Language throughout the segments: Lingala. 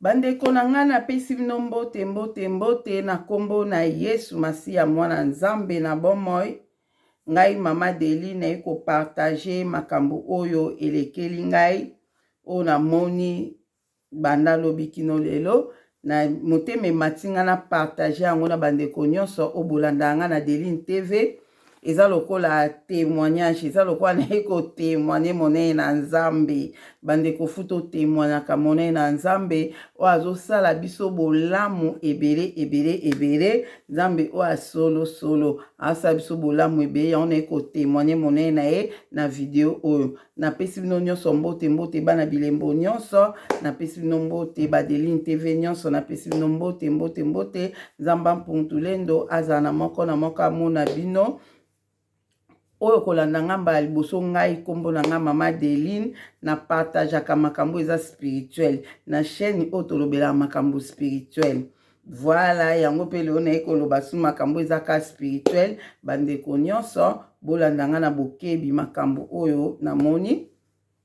Bandeko na ngai, napesi bino mbote, mbote, mbote na nkombo na Yesu Masiya, mwana Nzambe na bomoi. Ngai Mama Deli naye kopartage makambo oyo elekeli ngai, oyo namoni banda lobi kino lelo. Na motema emati ngai na partage yango na bandeko nyonso oyo bolandaka ngai na Deline TV. Eza lokola témoignage, eza lokola naye kotémoigne monene na Nzambe. Bandeko, fu totémoignaka monene na Nzambe oyo azosala biso bolamu ebele ebele ebele. Nzambe oyo asolosolo asala biso bolamu ebele, yango naye kotémoigne monene na ye na video oyo. Napesi bino nyonso mbote, mbote bana bilembo nyonso, napesi bino mbote badeline TV nyonso, napesi bino mbote, mbote, mbote. Nzamba Mpuntulendo azala na moko na moko amona bino. Oyo kolanda nga mbala liboso, ngai nkombo na nga Mama Deline, na partageaka makambo eza spirituel na chaîne oyo, tolobelaka makambo spirituel. Voilà, yango mpe lelo naye koloba su makambo eza ka spirituel. Bandeko nyonso, bolanda nga na bokebi makambo oyo namoni,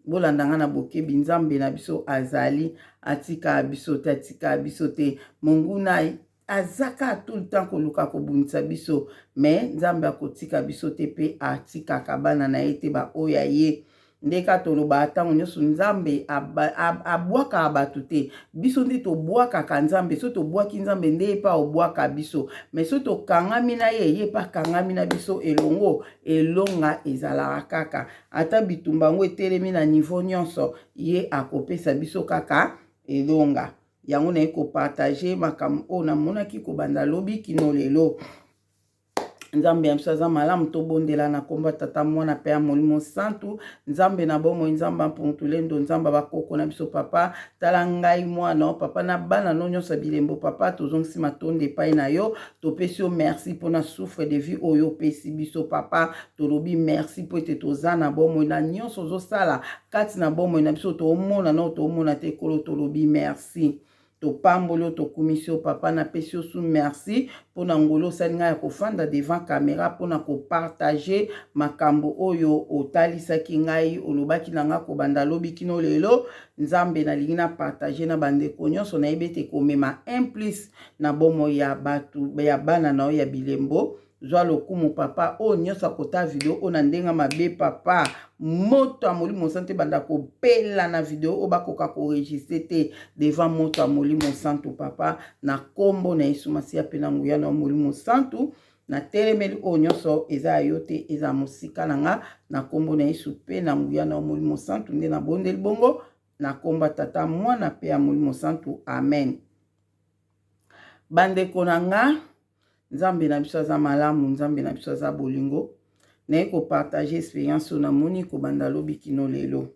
bolanda nga na bokebi. Nzambe na biso azali, atika biso te, atika biso te. Monguna aza kaka tout le temps koluka kobundisa biso, mais Nzambe akotika biso te, mpe atikaka bana na ye te, baoyo ya ye. Nde kaka tolobaka ntango nyonso, Nzambe abwakaka bato te, biso nde tobwakaka Nzambe. So tobwaki Nzambe, nde ye mpe obwaka biso, mais so tokangami na ye, ye mpe akangami na biso elongo. Elonga ezalaka kaka, ata bitumba yango etelemi na niveau nyonso, ye akopesa biso kaka elonga. Yango naye kopartage makambo oyo namonaki kobanda lobi kino lelo. Nzambe ya biso aza malamu. Tobondela na nkombo ya Tata, Mwana mpe ya Molimo Santu. Nzambe na bomoi, Nzambe Mpuntulendo, Nzambe bakoko na biso, papa, tala ngai mwana papa na bana no nyonso ya bilembo. Papa, tozongisi matondo epai na yo, topesi yo merci mpona souffle de vie oyo opesi biso. Papa, tolobi merci mpo ete toza na bomoi na nyonso ozosala kati na bomoi na biso, toomona na toomona te. Ekolo, tolobi merci, topamboli yo, tokumisi yo. Papa, napesi yo su merci mpona ngolu osali ngai ya kofanda devant caméra mpona kopartage makambo oyo otalisaki ngai, olobaki na ngai kobanda lobi kino lelo. Nzambe, nalingi na partage na bandeko nyonso. Nayebi ete komema un plus na bomoi ya bato ya bana na yo ya bilembo. Zwa lokumu, papa. Oyo nyonso akota video oyo na ndenge mabe, papa, moto ya Molimo Santu ebanda kopela na video oyo, bakoka koregistre te devant moto ya Molimo Santu. Papa, na nkombo na Yesu Masiya mpe na nguya na Molimo Santu, natelemeli oyo nyonso eza ya yo te, eza mosika na nga. Na nkombo na Yesu mpe na nguya na Molimo Santu nde nabondeli bongo, na nkombo ya Tata, Mwana mpe ya Molimo Santu, amen. Bandeko na nga, Nzambe na biso aza malamu, Nzambe na biso aza bolingo. Naye kopartage expérience oyo namoni kobanda lobi kino lelo.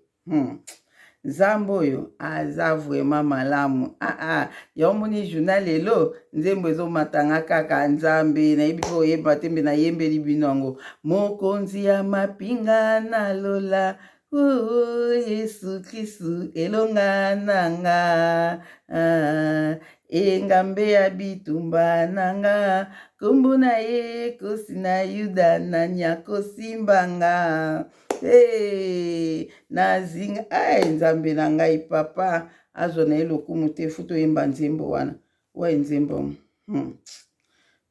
Nzambe oyo aza vraiment malamu. Ah, ah. Ya omoni journal lelo, nzembo ezomatanga kaka. Nzambe, nayebi mpe oyeba te, mbe nayembeli bino yango: mokonzi ya mapinga na lola, oh, Yesu Kristu, elonga na nga, ah, engambe ya bitumba na nga, nkombo na ye Kosi na Yuda, nani akosimba nga? Hey, nazinga ay, Nzambe na ngai, papa azwa na ye lokumu te. Fu toyemba nzembo wana wa nzembo.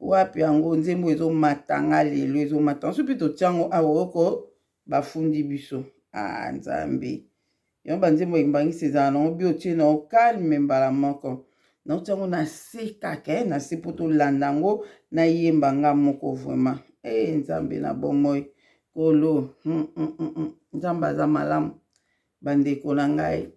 Wapi yango nzembo ezomatanga lelo, ezomata so mpe totiango awa oko bafundi biso. Ah, Nzambe, yango banzembo embangisi ezala nango bi otie na okalme mbala moko. Nauti yango na se kaka na se mpo tolanda yango, nayemba nga moko vraiment. E Nzambe na bomoi, kolo, Nzambe aza malamu, bandeko na ngai.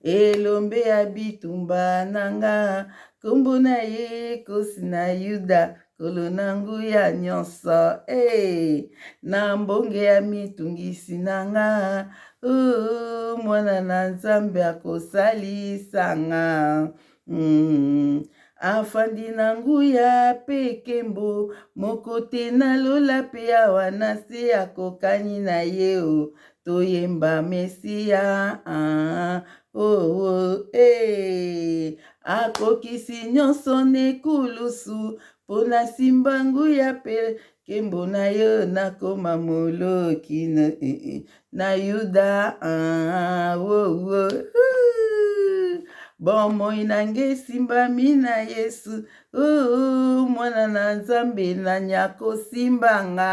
Elombe ya bitumba na nga, nkombo na ye Kosi na Yuda, kolo na nguya nyonso. Hey, na mbonge ya mitungisi na nga, oh, mwana na Nzambe akosalisa nga. Afandi na nguya mpe nkembo, moko te na lola mpe awa na se akokani na ye o. Toyemba Mesiya, ah, oh, eh. Akokisi nyonso na ekulusu mpo na simba nguya mpe. Kembo na yo nakoma moloki na, eh, eh, na Yuda ah, wo, wo. Bomoi na nge esimbami na Yesu oh, mwana na Nzambe nani akosimba nga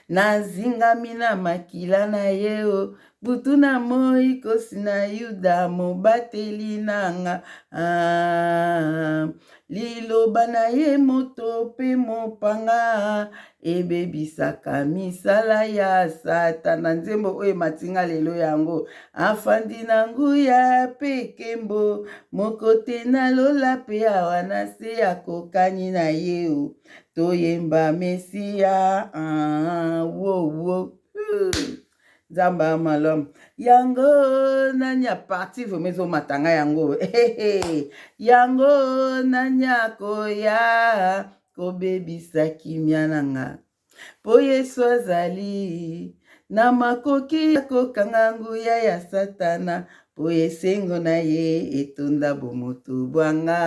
Nazingami na makila na ye o butu na moi kosi na Yuda mobateli na nga ah, liloba na ye moto pe mopanga ebebisaka misala ya Satana. Nzembo oyo emati nga lelo yango afandi na nguya pe nkembo moko te na lola pe awa na se akokani na ye o toyemba Mesiya ah, wo wo Nzambe ya malamu yango nani aparti vraimen ezomata nga yango yango nani akoya kobebisa kimia na nga mpo Yesu azali na makoki ya kokanga nguya ya Satana mpo esengo na ye etonda bomoto bwa nga.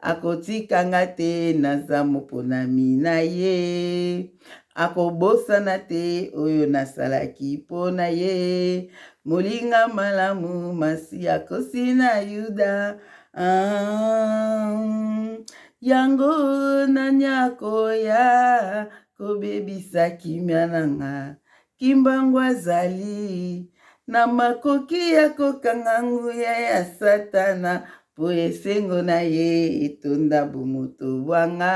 Akotika nga te naza moponami na ye akobosana te oyo nasalaki mpo na ye molinga malamu masiya kosi na yuda ah, yango nani akoya kobebisa kimia na nga Kimbangu azali na makoki ya kokanga nguya ya Satana mpo esengo na ye etonda bomoto bwa nga.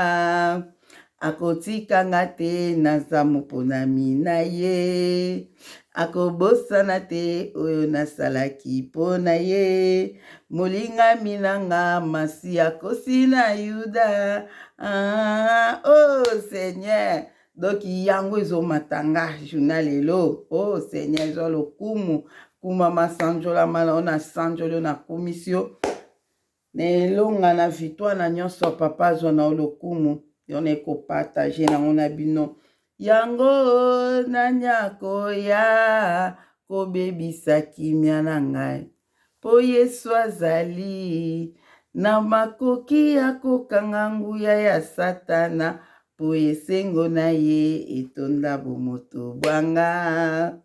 Akotika nga te naza moponami na ye, akobosana te oyo nasalaki mpo na ye. Molingami na nga Masiya akosi na Yuda. Ah, oh Seigneur, Donc yango ezomata nga journal lelo. Oh Seigneur, zwa lokumu, kumama, sanjolama na yo, na sanjoli yo, nakumisi yo na elonga na victoire na nyonso. Papa azwa na yo lokumu, yo na ekopartage nango na bino. Yango nani akoya kobebisa kimia na ngai? Mpo Yesu azali na makoki ya kokanga nguya ya Satana, mpo esengo na ye etonda bomoto bwa nga.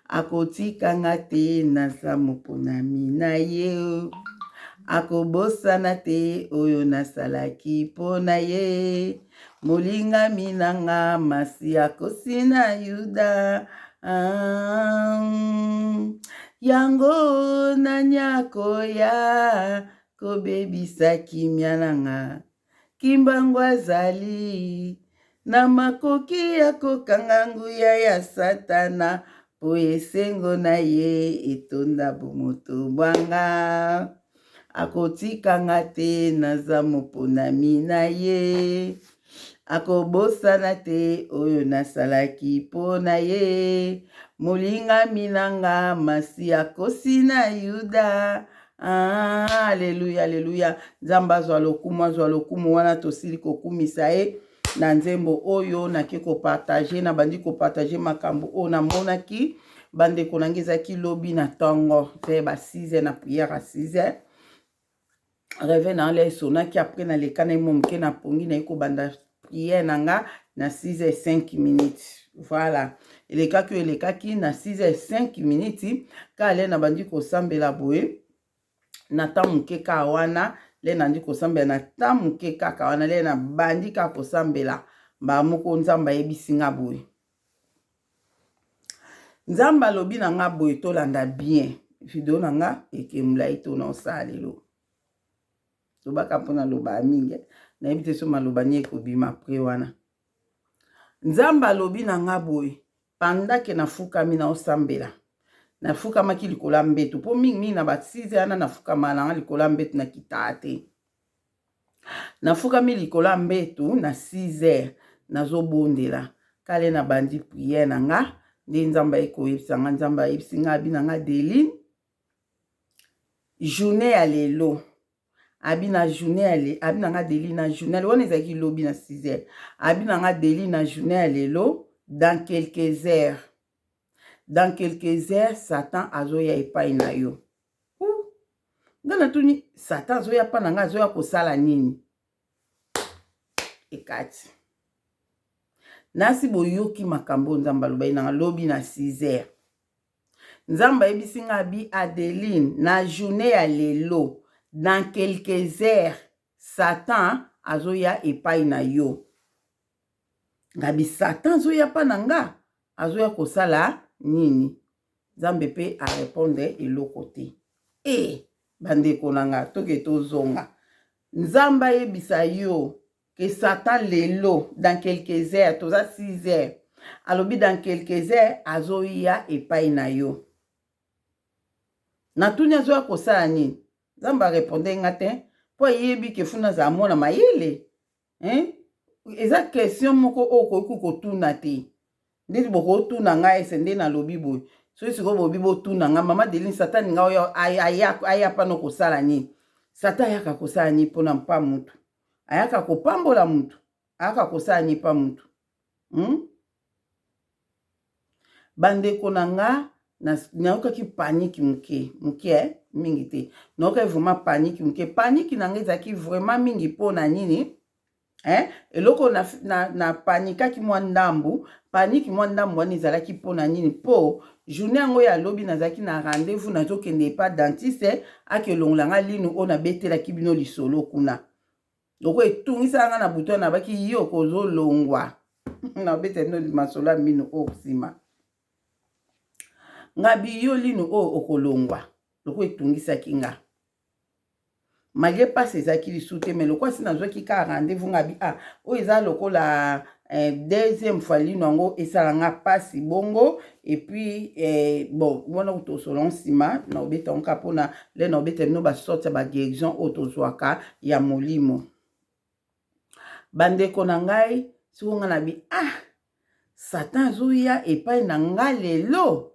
Akotika nga te naza moponami na ye, akobosana te oyo nasalaki mpo na ye. Molingami na nga Masiya akosi na Yuda ah, yango nani akoya kobebisa kimia na nga Kimbangu azali na makoki ya kokanga nguya ya Satana mpo esengo na ye etonda bomoto bwa nga. Akotika nga te naza moponami na ye akobosana te oyo nasalaki mpo na ye molingami na nga masi akosi na yuda ah, aleluya aleluya nzambe azwa lokumu azwa lokumu wana tosili kokumisa ye na nzembo oyo nake kopartage nabandi kopartage makambo oyo namonaki bandeko na ngai ezalaki lobi na ntongo te ba 6 heures na prière ya 6 heures reve na ala esonaki apres naleka na ye mwa moke na pongi naye kobanda prière na nga na 6 heures 5 minutes voilà elekaki oyo elekaki na 6 heures 5 minutes kale nabandi kosambela boye na temps moke kaka wana le nandi kosambela na temps moke kaka wana le nabandi kaka kosambela mbala moko nzambe ayebisi nga boye nzambe alobi na nga boye tolanda bien video na nga eke molai to na osala lelo lobaka mpo nalobaa mingi nayebi te so maloba nini ekobima apres wana nzambe alobi na nga boye Pendant que nafukami naosambela, nafukamaki likolo ya mbeto mpo mingimingi na ba 6 heures wana nafukamaka na nga likolo ya mbeto nakitaa te. Nafukami likolo ya mbeto na 6 heures nazobondela kale nabandi prière na nga nde Nzambe aye koyebisa nga, Nzambe ayebisi nga abi na nga Deline, journée ya lelo abi na journée ya le abi na nga deli na journée ya wana ezalaki lobi na 6 heures abi na nga deli na journée ya lelo dans quelques heures dans quelques heures satan azoya epai na yo nga natuni satan azoya mpa na nga azoya kosala nini Ekati. Nasi boyoki makambo oyo Nzambe alobaki na nga lobi na 6 heures. Nzambe ayebisi nga abi Adeline na journée ya lelo dans quelques heures Satan azoya epai na yo. Ngabi Satan azoya pa na nga azoya kosala nini? Nzambe pe a repondre eloko te. Eh bandeko na nga toke tozonga. Nzambe ayebisa yo que Satan lelo dans quelques heures toza 6 heures alobi dans quelques heures azoya epai na yo. Natuni azoya kosala nini? Nzambe a repondre nga te po ayebi ke funa azala mwana mayele. Hein? Eza question moko oyo okoki kotuna te. Ndeti bokotuna ngai ese nde nalobi boye. Soki sikoyo bobi botuna ngai mama Deline Satan nga oyo aya aya pano kosala nini? Satan ayaka kosala nini pona mpa mutu? Ayaka kopambola mutu? Ayaka kosala nini pa mutu? Bandeko na nga nayokaki panique moke moke eh? Mingi te, nayokaki vraiment panique moke. Panique na nga ezalaki vraiment mingi mpo na nini eh? Eloko na, na, na panikaki mwa ndambu, panique mwa ndambu wana ezalaki mpo na nini? Mpo journée yango ya lobi nazalaki na rendez-vous, nazokende epa dentiste akelongola nga linu oyo nabetelaki bino lisolo kuna. Loko etungisaka nga na butu wana, nabaki yo kozolongwa nabeta bino masolo ya mino oyo nsima. Ngabi yo lino oyo okolongwa, loko etungisaki nga malgré mpasi ezalaki lisusu te, mais lokola si nazwaki kaka rendez-vous, ngabi ah oyo eza lokola deuxième fois lino yango esala nga mpasi bongo. Et puis bon, wana tosola nsima na obeta yango kaka mpona le na obeta bino basorte ya baguérison oyo tozwaka ya molimo. Bandeko na ngai, sikoyo nga nabi ah Satan azoya epai na nga lelo.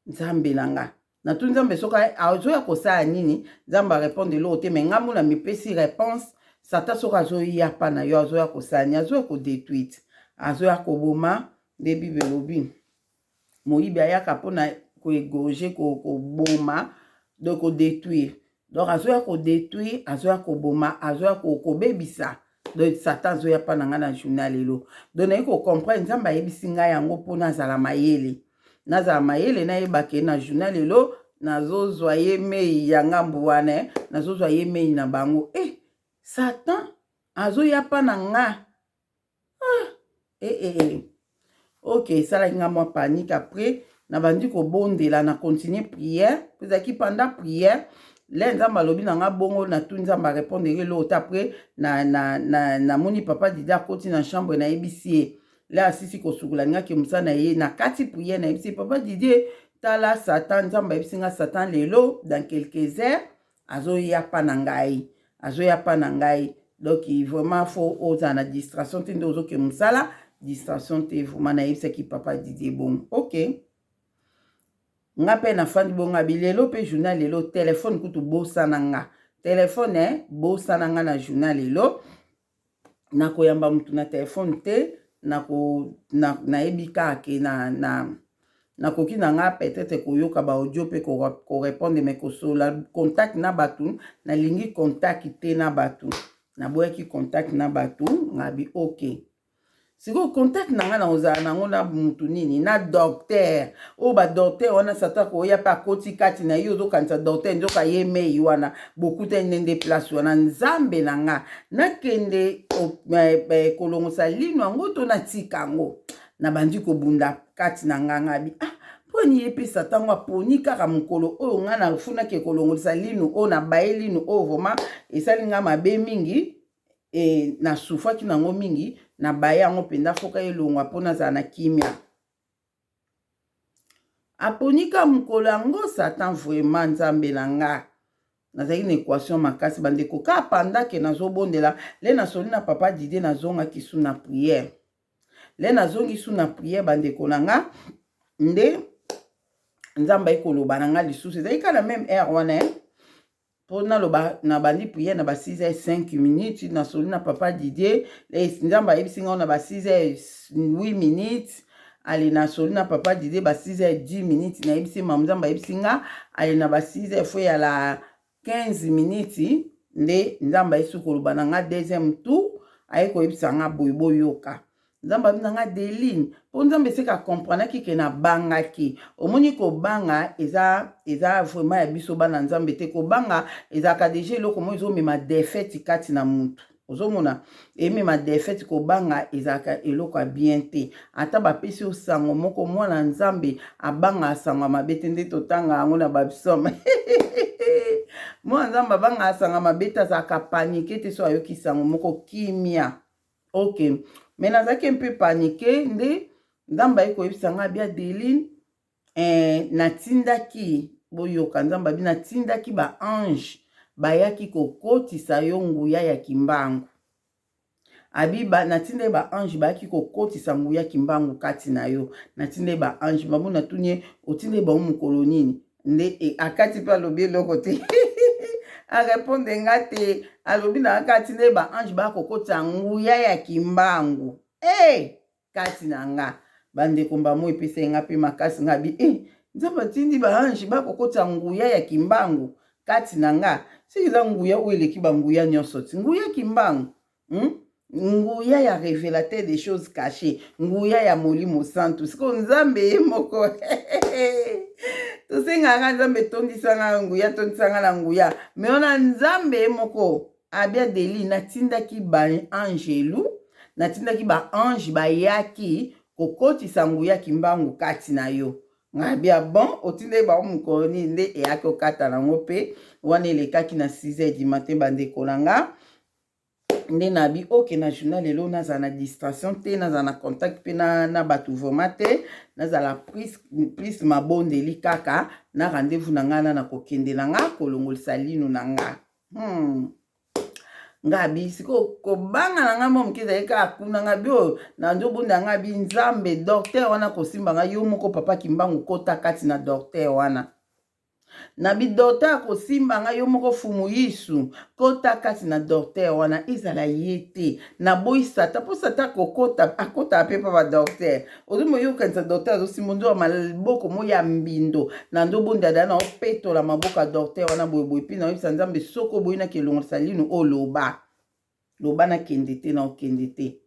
Nzambe na nga, natuni Nzambe soki azoya kosala nini. Nzambe arépondre eloko te, mais nga mona mipesi réponse. Satan soki azoya pa na yo, azoya kosala nini? Azoya kodétruire, azoya koboma. Nde Bible elobi moyibi ayaka mpona koégorger, koboma, donc kodétruire. Donc azoya kodétruire, azoya koboma, azoya kobebisa. Donc Satan azoya mpa na ngai na journal lelo. Donc naye kocomprendre Nzambe ayebisi ngai yango mpo nazala mayele, nazala mayele, nayeba ke na journal lelo nazozwa ye mei ya ngambu wana, nazozwa ye mei na bango. Satan azoya mpa na nga ah, eh, eh, eh. Ok, esalaki nga mwa panique. Après nabandi kobondela, na continue prière. Ezalaki pendant prière le Nzambe alobi na nga bongo. Natuni Nzambe, arépondre eloko te. Après namoni papa Didi akoti na chambre, nayebisi ye le asisi kosukola ningaki mosala na ye. Na kati prière nayebisi ye: "Papa Didier, tala Satan, Nzambe ayebisi nga Satan lelo dans quelques heures azoya pa na ngai, azoya pa na ngai. Donc vraiment faut ozala na distraction te nde ozoke mosala, distraction te vraiment." Nayebisaki papa Didier bongo. Ok, nga mpe nafandi bongo abi lelo mpe journal lelo telefone kutu bosana nga telefone bosana nga na journal lelo nakoyamba motu na telefone te. Nayebi kaka ke na nakoki na nga peut-être koyoka baaudio mpe korépondre, mais kosola contact na bato, nalingi contact te na bato. Naboyaki contact na bato. Ngabi ok, sikoyo contact na ngai na kozala nango na mutu nini? Na docteur oyo, badocteur wana Satan koya mpe akoti kati na ye, ozokanisa docteur, nzoka ye mei wana bokutani nde nde place wana. Nzambe na nga, nakende kolongosa lino yango to natika yango? Nabandi kobunda kati na nga. Ngabi ah, mponi ye mpe Satan aponi kaka mokolo oyo ngai nafunaki kolongolisa lino oyo? Nabaye lino oyo, vraiment esali nga mabe mingi e nasufaki nango mingi. Nabaye yango mpenza, foka elongwa mpo nazala na kimia. Aponi ka mokolo yango Satan. Vraiment, Nzambe na nga, nazalaki na équation makasi, bandeko. Ka pendant ke nazobondela le nasoli na papa Didier, nazongaki su na prière. Le nazongi su na prière, bandeko na nga, nde Nzambe ayi koloba na nga lisusu. Ezalaki kaka na même heure wana mpo naloba nabandi prière na ba 6 heures 5 minutes. Nasoli na papa Didier, Nzambe ayebisi ngai na ba 6 heures 8 minutes. Ale, nasoli na papa Didier ba 6 heures 10 minutes. Nayebisi mama, Nzambe ayebisi nga ale na ba 6 heures fo yala 15 minutes nde Nzambe ayesi koloba na nga deuxième tour. Aye koyebisa nga boye, boyoka. Nzambe abi na nga Deline, mpo Nzambe eseka akomprenaki ke nabangaki. Omoni, kobanga eza vraiment ya biso bana Nzambe te. Kobanga ezalaka déjà eloko moko ezomema défaite kati na mutu. Ozomona, emema défaite. Kobanga ezalaka eloko ya bien te. Ata bapesi yo sango moko, mwana Nzambe abanga sango ya mabe te. Nde totanga yango na bapsaume, mwana Nzambe abanga sango ya mabe te, azalaka paniqué te. So ayoki sango moko, kimia. Ok, mais nazalaki mpe paniqué. Nde Nzambe aye koyebisa nga, abi: "Adeline, natindaki." Boyoka, Nzambe abi: "Natindaki baange, bayaki kokotisa yo nguya ya Kimbangu." Abi ba, natindaki baange, bayaki kokotisa nguya Kimbangu kati na yo. Natindaki baange bango. Natuni ye: "Otindaki bango mokolo nini?" Nde akati mpe alobi eloko te, arépondre nga te. Alobi na kaka atindaki baange, baya kokotisa nguya ya Kimbangu e kati na nga. Bandeko, mbamo epesai nga mpe makasi. Nga bi e, Nzambe atindi baange bakokotisa nguya ya Kimbangu kati na nga. Soki eza nguya oyo eleki banguya nyonso ti nguya Kimbangu, Nguya ya révélateur des choses cachées, nguya ya Molimo Santu. Sikoyo Nzambe ye moko, tosengaka Nzambe: "Tondisanga nguya, tondisanga na nguya." Mais wana Nzambe ye moko abi: "Adeli, natindaki baangelu, natindaki baange, bayaki kokotisa nguya Kimbangu kati na yo." Ngai bia: "Bon, otindaki bango mokolo nini?" Nde eyaki okata nango mpe wana elekaki na 6 heures du matin, bandeko na nga. Nde nabi oke na journal lelo, nazala na distraction te, nazala na contact mpe na bato vraiment te, nazala plus mabondeli kaka na rendez-vous na ngai na kokende na nga kolongolisa lino na nga. Nga bi sikoyo kobanga na ngai mwa moke ezali kaka kuna. Nga bi oyo na nzobonda, nga bi: "Nzambe, docteur wana kosimba ngai, yo moko Papa Kimbangu kota kati na docteur wana." Na bi: "Docteur akosimba ngai, yo moko Fumu Yisu kota kati na docteur wana, ezala ye te." Naboyi Satan, mpo Satan akokota, akotaka mpe mpa badocteur. Ozomona, yokanisa docteur azosimba nzoka maboko mo ya mbindo. Na nzobondada na opetola maboko ya docteur wana boyeboye, mpe naoyebisa Nzambe: "Soki oboyi naki elongolisa lino, oloba, loba nakende te, na okende te."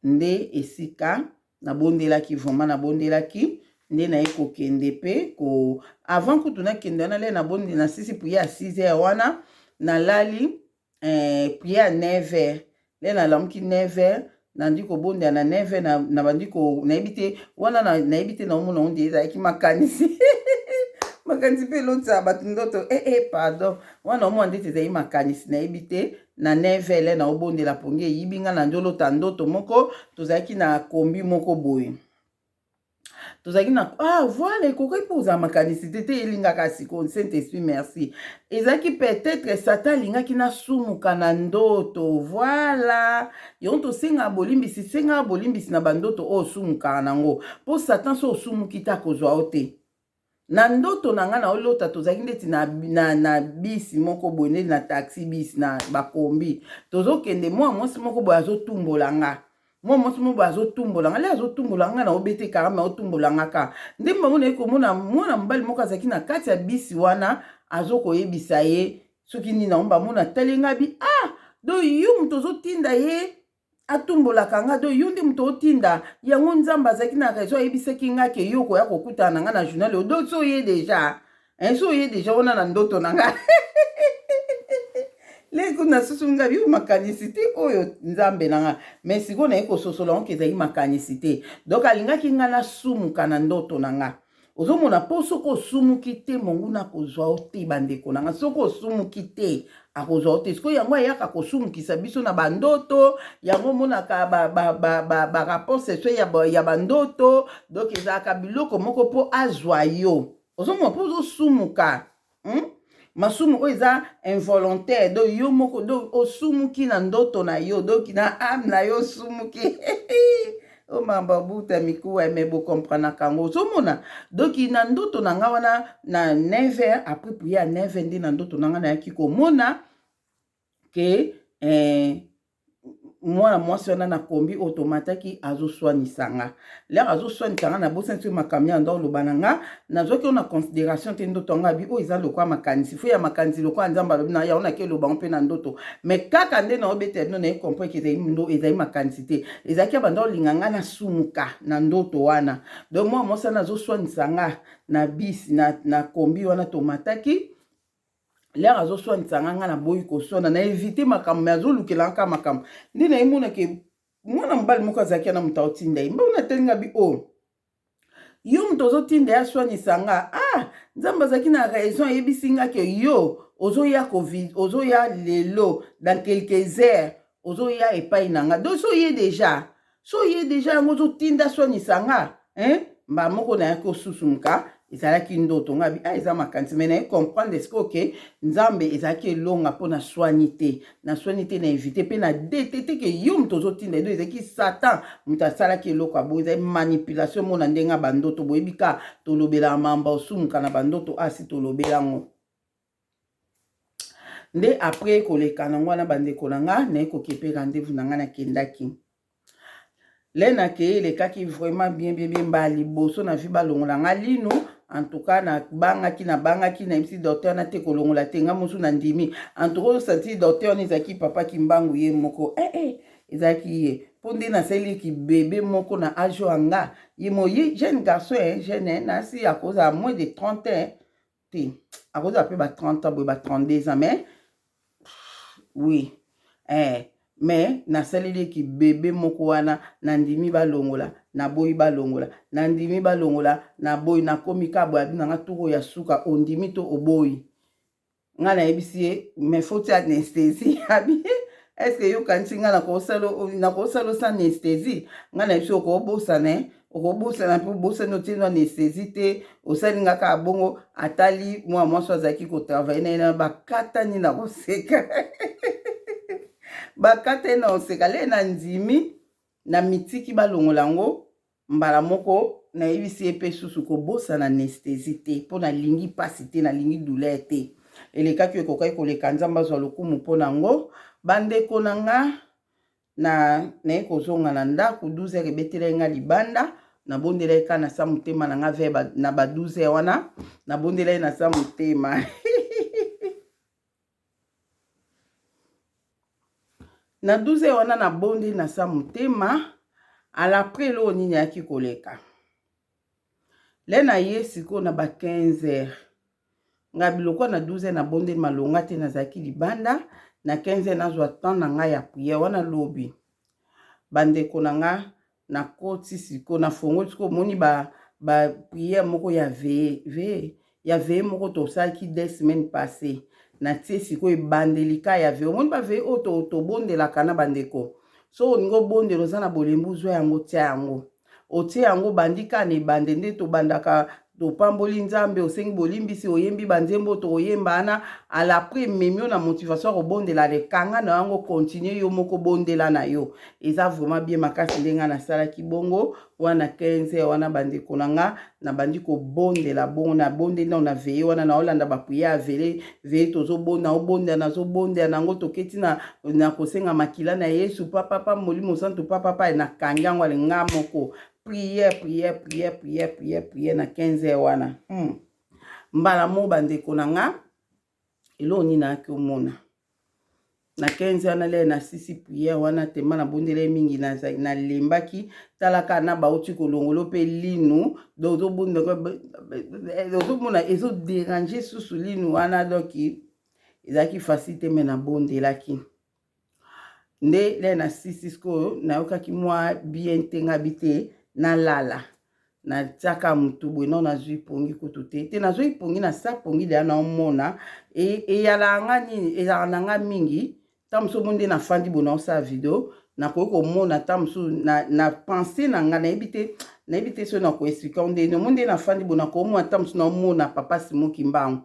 Nde esika nabondelaki vraiment, nabondelaki, nde naye kokende mpe ko avant kutu nakende wana le nabondi, nasisi prière ya 6 heures wana, nalali prière ya 9 heures. Nde nalamuki 9 heures, nandi kobondela na 9 heures. Nabandi ko nayebi te wana, nayebi te, naomona ngo nde ezalaki makanisi. Makanisi mpe elotisaka bato ndoto. Pardon, wana omona ndeti ezali makanisi, nayebi te. Na 9 heures le naobondela, pongi eyibi nga, na nzolota ndoto moko. Tozalaki na kombi moko boye, tozalaki na, ah voilà, ekoki mpo ozala makanisi te te, elingaka sikoyo. Saint Esprit, merci. Ezalaki peut-être Satan alingaki nasumuka na ndoto. Voilà, yango tosengaka bolimbisi, sengaka bolimbisi na bandoto oyo osumukaka nango, mpo Satan so osumuki te, akozwa yo te. Na ndoto na ngai naolota, tozalaki ndeti na bisi moko boye, ndeti na taxi bus, na bakombi. Tozokende, mwa mwasi moko boye azotumbola nga, mwa mwasi moko boye azotumbola nga. Le azotumbola nga, na obete karame, aotumbola nga ka nde bango. Naye komona mwana mobali moko azalaki na kati ya bisi wana, azokoyebisa ye soki nini nango. Bamona tali nga bi: "Ah, do yo moto ozotinda ye atumbolaka nga, do yo nde moto otinda yango. Nzambe azalaki na raison, ayebisaki nga ke yo koya kokutana na nga na journal oyo. Do so oye déjà, so oye déjà wana na ndoto na nga." Leko nasusu nga bi makanisi te oyo, Nzambe na nga. Mais sikoyo naye kososola ngo ezalaki makanisi te. Donc alingaki nga nasumuka na ndoto na nga. Ozomona, mpo soki osumuki te, monguna akozwa yo te. Bandeko na nga, soki osumuki te, akozwa yo te. Sikoyo yango ayaka kosumukisa biso na bandoto. Yango omonaka barapport sexuel ya bandoto. Donc ezalaka biloko moko mpo azwa yo. Ozomona, mpo ozosumuka, Masumu oyo eza involontaire, donc yo moko, donc osumuki na ndoto na yo, donc na âme na yo osumuki. O mamba buta mikuwa me bokomprenaka yango. Ozomona, donc na ndoto na nga wana na 9 heures, après prière ya 9 heures, nde na ndoto na nga nayaki komona ke. Mwana mwasi wana na kombi oyo tomataki azoswanisa nga. Lere azoswanisa nga, nabosani soki makambo ya ndo oloba na nga, nazwaki oyo na considération te. Ndoto yango abi oyo eza lokola makanisi fo ya makanisi, lokola Nzambe alobi na yango, nake eloba yango mpe na ndoto. Mais kaka nde naobetela bino, naye comprendre ke ezali makanisi te, ezalaki ya banda olinga nga nasumuka na ndoto wana. Donc mwana mwasi wana azoswanisa nga na bisi na kombi wana tomataki. Lere azoswanisa nga, nga naboyi koswana, na évite makambo, me azolukela nga kaka makambo. Nde nayemonake mwana mobali moko azalaki wana, moto aotinda ye mbongo. Natelinga bi oyo, oh, yo moto ozotinda ye aswanisa nga. Ah, Nzambe azalaki na raison, ayebisi nga ke yo ozoya, ozoya lelo, dans quelques heures ozoya epai na nga. Donc so oye déjà, so oye déjà, yango ozotinda aswanisa nga, hein? Mbala moko nayaki osusumuka, ezalaki ndoto. Nga bi ah, eza makanisi, me naye comprendre sikoyo ke Nzambe ezalaki elonga mpo naswani te, naswani te, na évite mpe na dete te ke yo moto ozotinda edo. Ezalaki Satan moto asalaki eloko ya boye, ezali manipulation. Mona ndenge ya bandoto, boyebi ka tolobelaka mamba osumuka na bandoto, asi tolobelango nde. Après koleka nango wana, bandeko na nga, naye kokepe rendez-vous na nga. Nakendaki le nakei, elekaki vraiment bien, bien, bien. Mbala liboso na vie balongola nga lino. En tout cas nabangaki, nabangaki. Nayebisi docteur na te kolongola te, nga mosu nandimi. En tout cas osanti docteur wana ezalaki papa Kimbangu ye moko, eh, eh, ezalaki ye, mpo nde nasaleli bebe moko na age oyo nga ye mo ye jeune garçon, eh, jeune, eh, nasi akozala moins de 30 ans te, akozala mpe ba 30 ans boye, ba 32 ans, mais oui, eh, mais nasaleli eki bebe moko wana. Nandimi balongola, naboyi balongola, nandimi balongola, naboyi. Nakomi ka boye, abi nanga tour ya suka, ondimi to oboyi? Ngai nayebisi ye, mais faut tia anesthésie. Abi, est ce que yokanisi ngai nakosala osa anesthésie? Ngai nayebisi, okobosana, okobosana mpe obosani, otieli anesthésie te, osali nga kaka bongo. Atali mwa mwasi azalaki kotravailler na ye na bakatani na koseka, bakatani na koseka. Le na ndimi, na mitiki balongola yango mbala moko. Nayebisi ye mpe susu kobosana anesthésie te, mpo nalingi mpasi te, nalingi douleur te. Elekaki, ekokaki koleka. Nzambe azwa lokumu mpo na yango. Bandeko na nga, na naye kozonga na ndako 12 heures, ebetelaki nga libanda. Nabondelaki kaka na sa motema na nga vers na ba 12 heures wana, nabondelaki na sa motema. Na 12 heures wana nabondeli na sa motema. Alaprès eloko nini ayaki koleka le na ye sikoyo na ba 15 heures? Nga biloko na 12 heures nabondeli malonga te, nazalaki libanda. Na 15 heures nazwa temps na ngai ya prière wana. Lobi, bandeko na nga, nakoti sikoyo, nafongoli sikoyo, omoni ba prière moko ya veillée, ya veillée moko tosalaki 2 semaines passées. Natie sikoyo ebandeli ka ya veillée. Omoni ba veillée oyo tobondelaka na bandeko, so olingi obondela, oza na bolembu, zwa yango, tia yango, otie yango, bandi kaka na ebande nde tobandaka, topamboli Nzambe, osengi bolimbisi, oyembi banzembo tokoyemba wana. Alaprès ememi yo na motivation ya kobondela, lekanga na yango, continue yo moko, bondela na yo, eza vraiment bien makasi. Ndenge nasalaki bongo wana 15 wana, bandeko na nga, nabandi kobondela bongo. Nabondeli nao na veillée wana, naolanda ba prière ya veillée, tozobonda, obondela, nazobondela nango, toketi na kosenga makila na Yesu, papapa, Molimo Santu, papapa. Nakangi yango ale nga moko, prière, prière, prière, prière, prière, prière na 15 heures wana. Mbala mo, bandeko na nga, eloko nini nayaki omona na 15 wana? Lere nasisi prière wana, tema nabondela ye mingi, nalembaki. Talaka na bauti kolongola mpe linu, donc ozomona ezodéranger susu linu wana, donc ezalaki facile te, me nabondelaki nde. Lere nasisi sikoyo, nayokaki mwa bien te. Ngabi te, nalala, natiaka motu boye nao, nazwi pongi kutu te te, nazwi pongi na sa pongi deya. Naomona eyalaka nga nini, ezalaka na nga mingi. Ntango mosusu omoni nde nafandi boye, naosala video, nakoki komona ntango mosusu na pensée na nga, nayebi te, nayebi te soki nakoexpliquer ndeni. Omoni nde nafandi boye, nakomona ntango mosusu naomona papa Simo Kimbangu,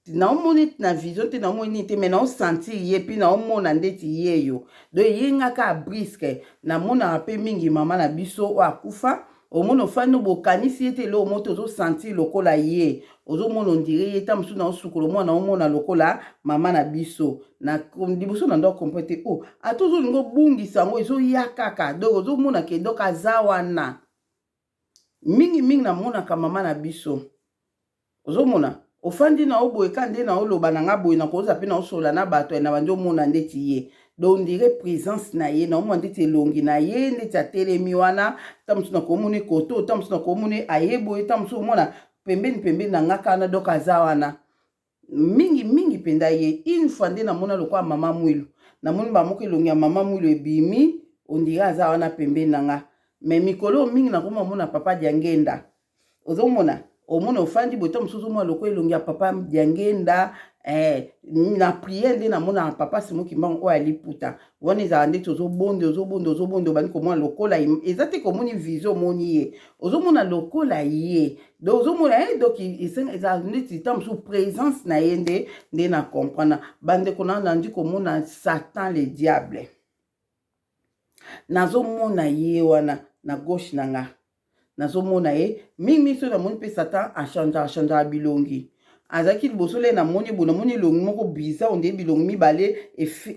naomoni na vision te, naomoni nini te, mais naosentir ye, mpe naomona ndeti ye yo. Donc eyengaka brusque. Namonaka mpe mingi mama na biso oyo akufa. Omona ofandi bokanisi ye te, eloko moko te, ozosentir lokola ye, ozomona on dirait ye. Ta mosusu na osukola omwana, omona lokola mama na biso na liboso na ndo comprendre te. O ata ozolinga obungisa yango, ezoya kaka. Donc ozomona ke donc aza wana mingimingi. Namonaka mama na biso. Ozomona ofandi na yo boye, ka nde na oloba na nga boye, nakoza mpe na osola na bato na bandi, omona ndeti ye. Donc on dirait présence na ye, naomona ndeti elongi na ye, ndeti atelemi wana. Ta mosusu nakomona koto, ta mosusu nakomona aye boye, ta mosusu omona pembeni pembeni na nga kana. Donc aza wana mingi mingi mpenza ye. Une fois nde namona lokola mama Mwilu, namoni bamoko elongi ya mama Mwilu ebimi, on dirait aza wana pembeni na nga. Mais mikolo mingi nakoma omona papa Diangenda. Ozomona, omona ofandi boye, to mosusu omona lokola elongi ya papa Diangenda. Na prière nde namonaka papa Simo Kimbangu oyo aliputa wana. Ezala ndeti ozobonde, ozobonde, ozobonde, obandi komona lokola eza te, komoni vision, omoni ye, ozomona lokola ye. Donc ozomona ye, donc ezala ndeti ta mosusu présence na ye nde na comprendre. Bandeko na, nandi komona Satan le diable, nazomona ye wana na gauche na nga, nazomona ye mingi. So namoni mpe Satan achangeaka, achangeaka bilongi. Azalaki liboso le, namoni boye, namoni elongi moko bizarre, on dirait bilongi mibale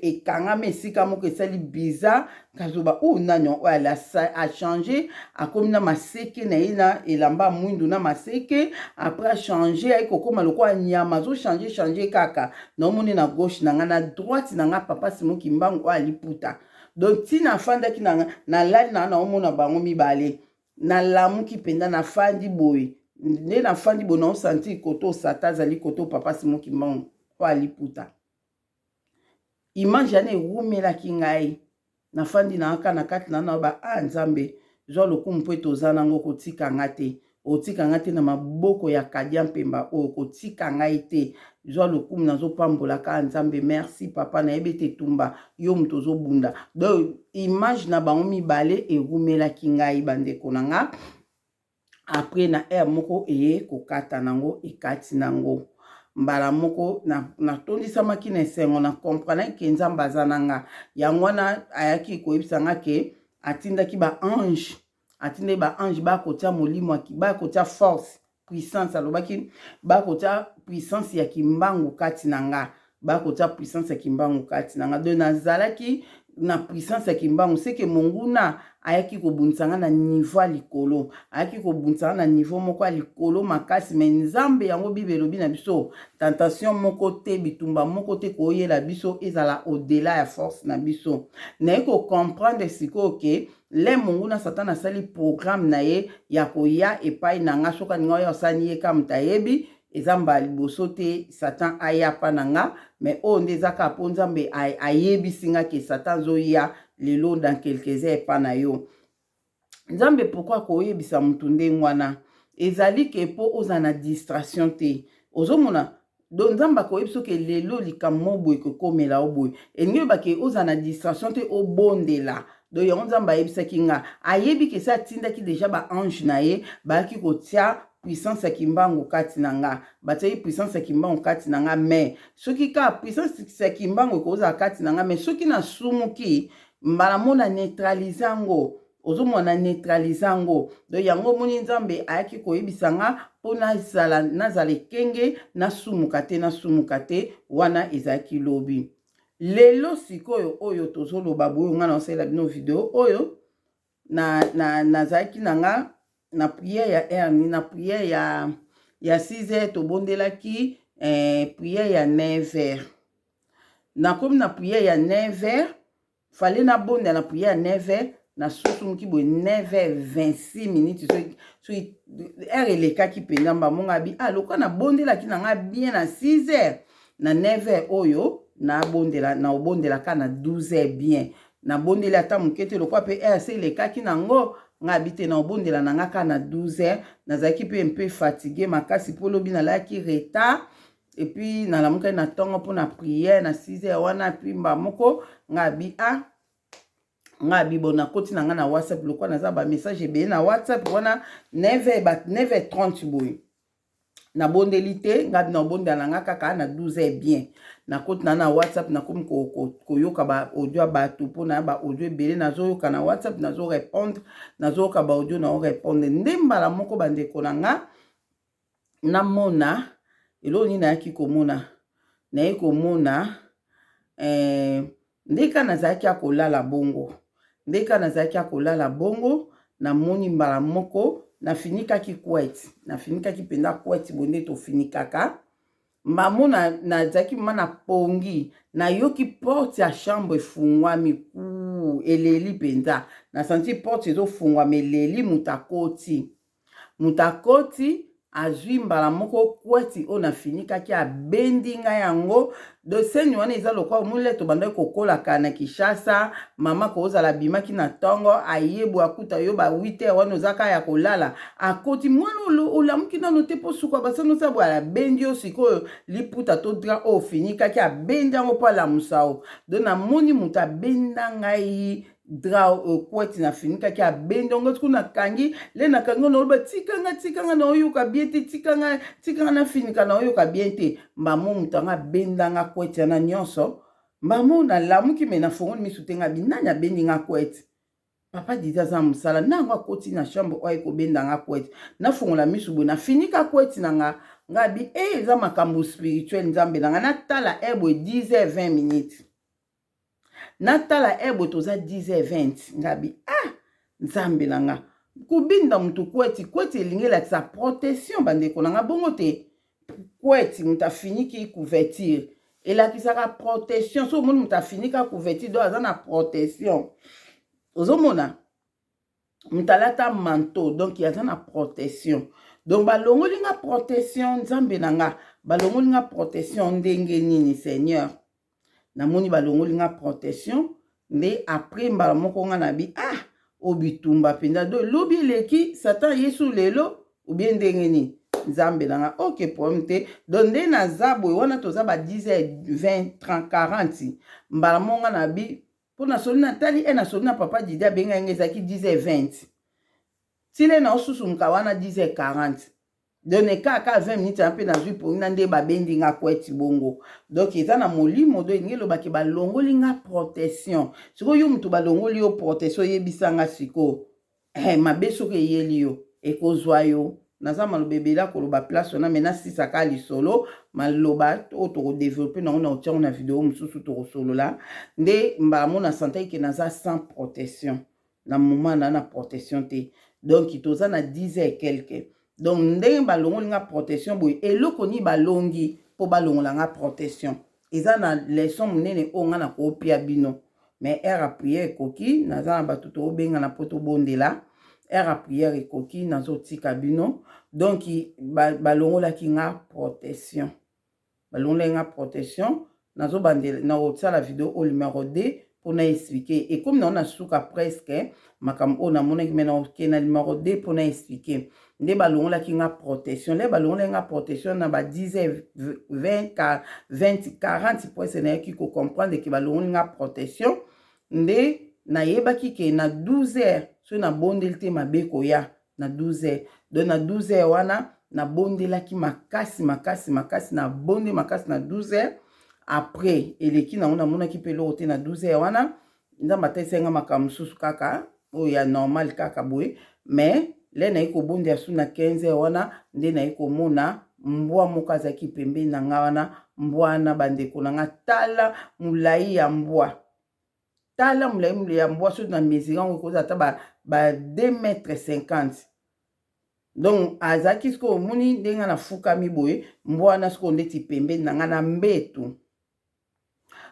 ekangami esika moko, esali bizarre. Kazoba oyo nani oyo achange, akomi na maseke na ye, na elamba mwindu na maseke. Après achange, ayi kokóma lokola nyama, azochange change kaka. Naomoni na gauche na nga, na droite na nga papa Simo Kimbangu oyo aliputa. Donc ntina afandaki, nalali na nga, naomona bango mibale. Nalamuki mpenza, nafandi boye, nde nafandi boye, naosentir koto Satan azali, koto papa Simo Kimbangu oyo aliputa. Image wana ewumelaki ngai. Nafandi na kaka na kati na ba a Nzambe, zwa lokumu mpo ete oza nango kotika nga te, otika nga te na maboko ya kadia mpemba oyo, kotika ngai te. Zwa lokumu, nazopambola kaka Nzambe. Merci papa, nayebi ete etumba yo moto ozobunda. Donc image na bango mibale ewumelaki ngai, bandeko na nga. Après na heure moko eye kokata nango, ekati nango mbala moko. Natondisamaki na esengo, na comprendre ke Nzambe aza na nga. Yango wana ayaki koyebisa nga ke atindaki baange, atindaki baange bakotia molimo, bakotia force, puissance. Alobaki bakotia puissance ya Kimbangu kati na nga, bakotia puissance ya Kimbangu kati na nga. Donc nazalaki na puissance ya Kimbangu. Seke monguna ayaki kobundisa nga na niveau ya likolo, ayaki kobundisa nga na niveau moko ya likolo makasi. Mais Nzambe, yango Bible elobi na biso, tentation moko te, bitumba moko te koyela biso ezala au-delà ya force na biso. Naye kocomprendre sikoyo ke le monguna Satan asali programme na ye ya koya epai na nga. Soki alinga oya, osali ye ka moto ayebi. Eza mbala liboso te Satan aya mpa na nga, mais oyo nde eza kaka mpo Nzambe ayebisi nga ke Satan azoya lelo dans quelques heures epa na yo. Nzambe pourquoi koyebisa motu ndenge wana? Ezali ke mpo ozala na distraction te. Ozomona, donc Nzambe akoyebi soki lelo likambo mo boye kokomela yo boye, elingi oyeba ke ozala na distraction te, obondela. Donc yango Nzambe ayebisaki nga, ayebi ke se atindaki déjà baange na ye, bayaki kotia puissance ya Kimbangu kati na nga. Batiaki puissance ya Kimbangu kati na nga, mais soki kaka puissance ya Kimbangu ekozala kati na nga, mais soki nasumuki mbala mo na neutralize yango. Ozomona, neutralize yango. Donc yango omoni Nzambe ayaki koyebisa nga mpo nazala, nazala ekenge, nasumuka te, nasumuka te. Wana ezalaki lobi. Lelo sikoyo oyo tozoloba boye, nga naosalela bino video oyo, nazalaki na nga na prière ya heure, na prière ya 6 heures. Tobondelaki prière ya 9 heures. Nakomi na prière ya 9 heures, fallait nabondela na prière ya 9 heures. Nasusumuki boye 9 heures 26 minutes, soki heure elekaki mpenza. Mbamonga abi ah, lokola nabondelaki na nga bien na 6 heures, na 9 heures oyo nabondela, naobondelaka na 12 heures bien. Nabondeli ata moke te, lokola mpe heure se elekaki nango. Nga abi te, naobondela na nga kaka na 12 heures. Nazalaki mpe fatigué makasi mpo lobi nalalaki retard, et puis nalamukaki na ntongo mpona prière na 6 heures wana. Puis mba moko nga abi ah, nga abi bon, nakoti na nga na WhatsApp, lokola naza bamessage ebele na WhatsApp wana. 9 h 30 boye. Nabondeli te, nga nabondela na nga kaka na 12 heures bien. Nakoti na na WhatsApp, nakomi koyoka ba audio ya bato, mpo na ba audio ebele nazoyoka na WhatsApp, nazo répondre, nazoyoka ba audio, nao répondre. Nde mbala moko, bandeko na nga, namona eloko nini nayaki komona. Naye komona nde kaka nazalaki ya kolala bongo, nde kaka nazalaki ya kolala bongo, namoni mbala moko nafinikaki couette, nafinikaki mpenza couette boye nde tofinikaka. Mbamo nazalaki ma na pongi, nayoki porte ya chambre efungwami ku, eleli mpenza. Nasanti porte ezofungwama, eleli, moto akoti. Moto akoti, azwi mbala moko couette oyo nafinikaki, abendi ngai yango. De scène wana eza lokwa omoni tobandaki kokolaka na Kinshasa. Mama kozala abimaki na ntongo, ayebu akuta yo ba 8 heures wana oza kaka ya kolala. Akoti: "Mwana, olamuki nano te?" Mpo suka basani osa boye, abendi yo sikoyo liputa to drap oyo ofinikaki, abendi yango mpo alamusa yo. Donc namoni moto abenda ngai drap, couette nafinikaki, abendi yango. Sikoyo nakangi le, nakangi ngo, naoloba: "Tikanga, tikanga, naoyoka bien te, tikanga, tikanga nafinika, naoyoka bien te." Mbamo moto yango abendanga couette wana nyonso. Mbamo nalamuki, me nafongoli misu te. Nga bi: "Nani abendi nga couette?" Papa Didi aza mosala nango, akoti na chambre oyo ekobendanga couette. Nafongola misu boye, nafinika couette na nga. Nga bi e eza makambo spirituel. Nzambe na nga, natala heure boye, 10 heures 20 minutes. Natala heure boye, toza 10 heures 20. Nga bi: "Ah, Nzambe na nga!" Kobinda motu couette, couette elingi elakisa protection, bandeko na nga. Bongo te, couette, moto afiniki couverture, elakisaka protection. So omoni moto afinika couverture, donc aza na protection. Ozomona moto alata manteau, donc aza na protection. Donc balongoli nga protection. Nzambe na nga, balongoli nga protection ndenge nini? Seigneur, namoni balongoli nga protection. Nde après mbala moko nga na bi: "Ah, o bitumba mpenza." Do lobi eleki, Satan Yesu lelo obie ndenge nini? Nzambe na nga, ok, problème te. Donc nde naza boye wana, toza ba 10 h 20, 30, 40. Mbala moko nga na bi mpo nasoli, natali e nasoli na papa Didi, abengai nga, ezalaki 10 h 20. Tile na osusumuka wana 10 h 40, donc kaka 20 minutes wana mpe nazwi pongi na nde babendi nga couette bongo. Donc eza na molimo, do elingi elobaki balongoli nga protection. Sikoyo yo moto balongoli yo protection, oyebisanga sikoyo mabe soki eyeli yo, ekozwa yo. Naza maloba ebele akoloba place wana, me nasisaka lisolo. Maloba oyo tokodévelopper nango na otiango na video mosusu, tokosolola. Nde mbala mo nasantaki ke naza sans protection na moment na protection te. Donc toza na 10 heures quelque. Donc ndenge balongoli nga protection boye, eloko nini balongi mpo balongola nga protection? Eza na leçon monene oyo nga na koopia bino. Mais heure ya prière ekoki, naza na bato toobengana mpo tobondela. Heure ya prière ekoki, nazotika bino. Donc balongolaki nga protection, balongolaki nga protection. Nazobandela, nakosala video oyo numéro 2 mpona expliquer. Ekomi nango na suka presque makambo oyo namonaki, me nakokende na numéro 2 mpona expliquer nde balongolaki nga protection. Nde balongolaki nga protection na ba 10 h 20, 20 40 presque. Nayaki kocomprendre ke balongoli nga protection. Nde nayebaki ke na 12 heures, soki nabondeli te, mabe koya na 12 heures. Donc na 12 heures wana nabondelaki makasi, makasi, makasi, nabonde makasi na 12 heures. Après eleki nango, namonaki mpe eloko te na 12 heures wana. Nzambe atalisaki nga makambo mosusu kaka oyo ya normal kaka boye. Mais le naye kobondela su na 15 heures wana, nde naye komona mbwa moko azalaki pembeni na nga wana. Mbwa wana, bandeko na nga, tala molai ya mbwa, tala molai ya mbwa. Soki na mesure yango, ekozala ata ba 2 mètre 50. Donc azalaki sikoyo, omoni ndenge nafukami boye, mbwa wana sikoyo ndeti pembeni na nga na mbetu,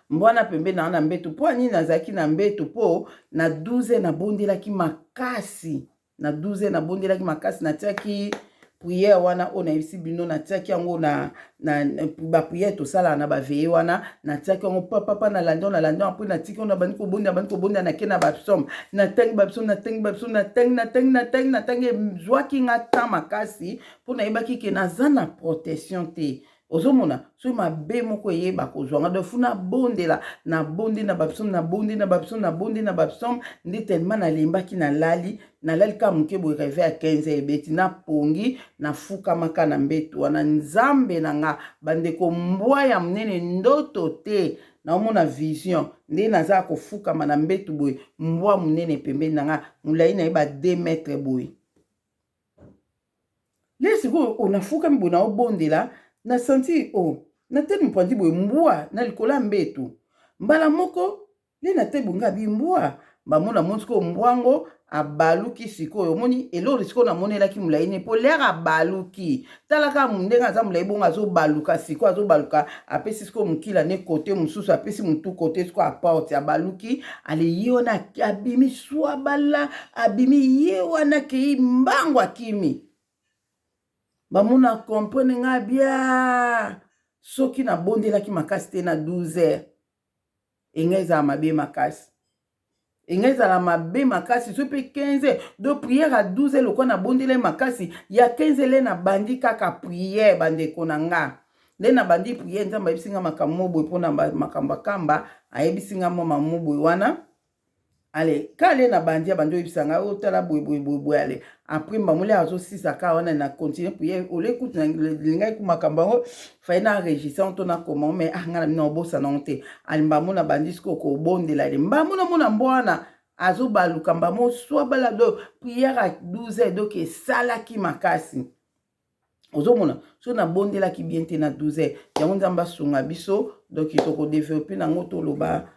mbwa wana pembeni na nga na mbetu. Mpo nini nazalaki na mbetu? Mpo na 12 nabondelaki makasi, na 12 nabondelaki makasi, natiaki prière wana oyo nayebisi bino, natiaki yango na baprière tosalaka na baveillée wana. Natiaki yango papapa, nalandi yango, nalandi yango. Après natiki yango, nabandi kobondela, bandi kobondela, nake na bapsaume, natangi bapsaume, natangi bapsaume, natangi, natangi, natangi, natangi. Ezwaki nga temps makasi mpo nayebaki ke naza na protection te. Ozomona soki mabe moko eye, bakozwa nga. Donc faut nabondela, nabondi na bapsaume, nabondi na bapsaume, nabondi na bapsaume nde tellement nalembaki, nalali. Nalali kaka moke boye, réveil ya 15 ebeti, napongi, nafukamaka na mbeto wana. Nzambe na nga, bandeko, mbwa ya monene, ndoto te, naomona vision nde naza kofukama na mbeto boye, mbwa monene pembeni na nga, molai na ye ba 2 mètre boye. Le sikoyo onafukami boye, naobondela, na senti o nateli mopanzi boye, mbwa na likolo ya mbeto. Mbala moko nde nateli boye, nga bi mbwa bamona moni sikoyo, mbwango abaluki. Sikoyo omoni eloko sikoyo namonelaki molai ne mpo lere abaluki, tala kaka ndenge aza molai bongo, azobaluka. Sikoyo azobaluka, apesi sikoyo mokila ne kote mosusu, apesi motu kote sikoyo aporte, abaluki. Ale ye wana abimi swabala, abimi ye wana, akei mbango, akimi. Bamona comprendre nga bia soki nabondelaki makasi te na 12 heures, engai ezala mabe makasi, engai ezala mabe makasi. Soki mpe 15 heures, donc prière ya 12 heures lokola nabondela makasi, ya 15 heures le nabandi kaka prière. Bandeko na nga, nde nabandi prière, Nzambe ayebisi nga makambo mo boye mpona makambo akamba, ayebisi nga mwa mamo boye wana. Ale kale na bandi, abandi oyebisa ngai, otala boye boye boye boye. Ale après mbamoli azosisa kaka wana, na continue prière. Ole kutu lingaki ku makambo yango fai na enregistre to nakoma, mais ah, ngai na bino obosana yango te. Ale mbamo na bandi sikoyo kobondela, ale mbamo namona mbwa wana azobaluka, mbamo swabala. Do prière ya 12 heures, donc esalaki makasi. Ozomona so nabondelaki bien te na 12 heures yango. Nzambe asunga biso. Donc tokodévelopper nango, toloba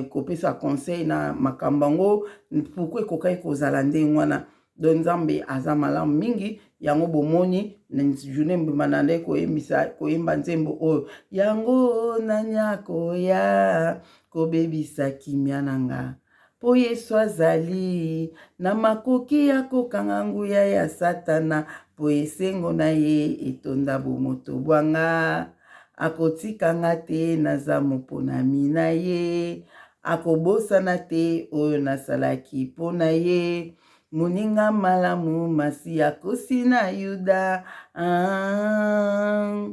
kopesa conseil na makambo yango, pourquoi ekokaki kozala ndenge wana. Donc Nzambe aza malamu mingi. Yango bomoni na journée mbima na nde koyembisa, koyemba nzembo oyo yango: nani akoya kobebisa kimia na nga? Mpo Yesu azali na makoki ya kokanga nguya ya Satana, mpo esengo na ye etonda bomoto bwanga. Akotikanga te, naza moponami na ye. Akobosana te oyo nasalaki mpo na ye. Moninga malamu, masi akosi na Yuda. Ah,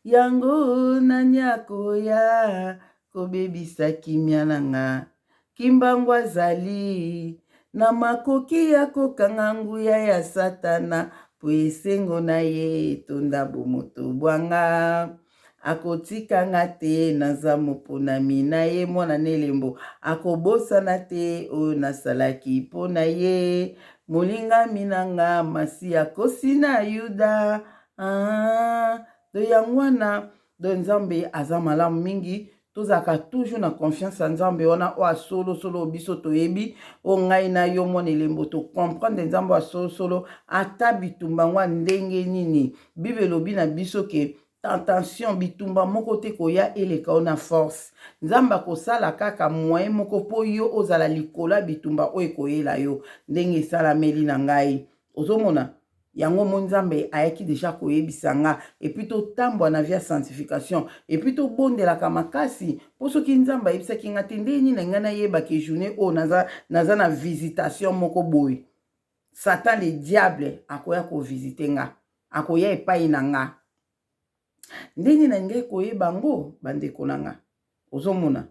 yango nani akoya kobebisa kimia na nga? Kimbangu azali na makoki ya kokanga nguya ya Satana, mpo esengo na ye etonda bomoto bwanga. Akotikanga te, naza moponami na ye, mwana na elembo. Akobosana te oyo nasalaki mpo na ye. Molingami na nga, masi akosi na Yuda. Ah, do yango wana. Do Nzambe aza malamu mingi. Tozalaka toujours na confiance ya Nzambe wana oyo asolosolo. Biso toyebi oyo ngai na yo, mwana elembo, tocomprendre Nzambe oyo asolosolo. Ata bitumba yango ya ndenge nini, Bible elobi na biso ke tentation, bitumba moko te koya eleka yo na force. Nzambe akosala kaka moyen moko mpo yo ozala likolo ya bitumba oyo ekoyela yo, ndenge esalameli na ngai. Ozomona yango mo Nzambe ayaki déjà koyebisa nga. Et puis totambwa na vie ya sanctification, et puis tobondelaka makasi, mpo soki Nzambe ayebisaki nga te, ndenge nini na ngai nayebaki journée oyo naza na visitation moko boye, Satan le diable akoya kovisiter nga, akoya epai na nga? Ndenge na ngai koyeba yango, bandeko na nga? Ozomona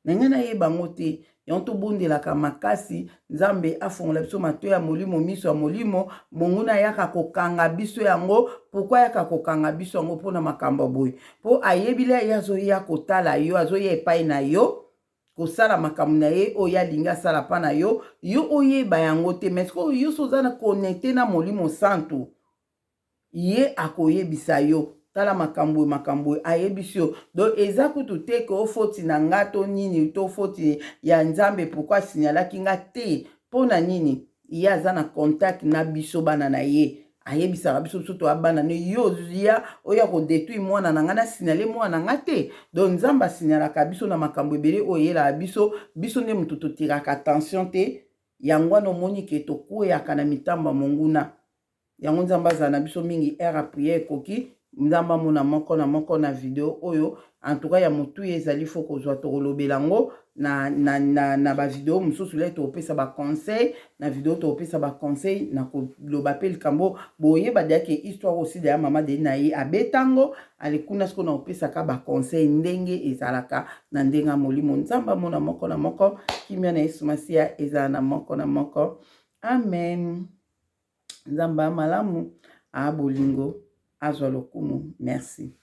na ngai nayeba yango te. Yango tobondelaka makasi, Nzambe afongola biso matoi ya molimo, miso ya molimo. Monguna ayaka kokanga biso yango. Pourquoi ayaka kokanga biso yango? Mpona makambo ya boye, mpo ayebili ye azoya kotala yo, azoya epai na yo kosala makambo na ye oyo alingi asala mpa na yo, yo oyeba yango te. Mais sikoyo yo so oza na connecté na Molimo Santu, ye akoyebisa yo: tala makambo oyo, makambo oyo ayebisi yo. Donc eza kutu te ke ofoti na nga to nini to foti ya Nzambe, pourquoi asignalaki nga te, mpo na nini. Ye aza na contact na biso bana na ye, ayebisaka biso. Biso toya bana ne yo, ya oyo akodétruire mwana na ngai, nasignale mwana na nga te. Donc Nzambe asignalaka biso na makambo ebele oyo eyelaka biso. Biso nde moto totiraka attention te. Yango wana omoni ke tokweyaka na mitambo ya monguna. Yango Nzambe azala na biso mingi. Heure ya prière ekoki. Nzambe amona moko na moko na video oyo. En tout cas ya motuya ezali fo kozwa, tokolobela yango na ba video mosusu. Le tokopesa ba conseil na video, tokopesa ba conseil na koloba mpe likambo boyeba deya ke histoire aussi deya mama Deli na ye abetango ale kuna. Sikoyo na kopesaka ba conseil ndenge ezalaka na ndenge ya molimo. Nzambe amona moko na moko, kimia na Yesu Masiya ezala na moko na moko. Amen. Nzambe ya malamu, a bolingo, azwa lokumu. Merci.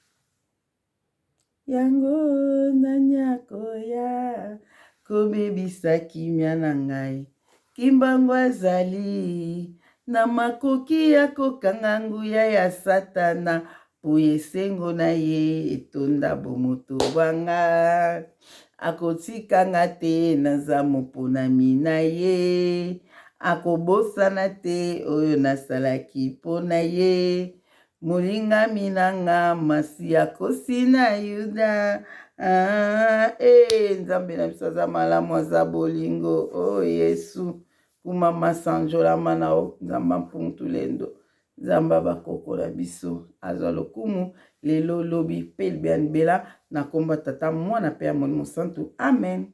Yango nani akoya kobebisa kimia na ngai? Kimbangu azali na makoki ya kokanga nguya ya Satana, mpo esengo na ye etonda bomoto bwa nga. Akotika nga te, naza moponami na ye. Akobosana te oyo nasalaki mpo na ye. Molingami na nga, Masiya akosi na Yuda. Ah, eh, Nzambe na biso aza malamu, aza bolingo. Oh Yesu, kumama, sanjolama na yo, Nzambe mpungu lendo. Nzambe bakoko na biso azwa lokumu lelo, lobi mpe libela libela, na komba Tata, Mwana mpe ya Molimo Santu. Amen.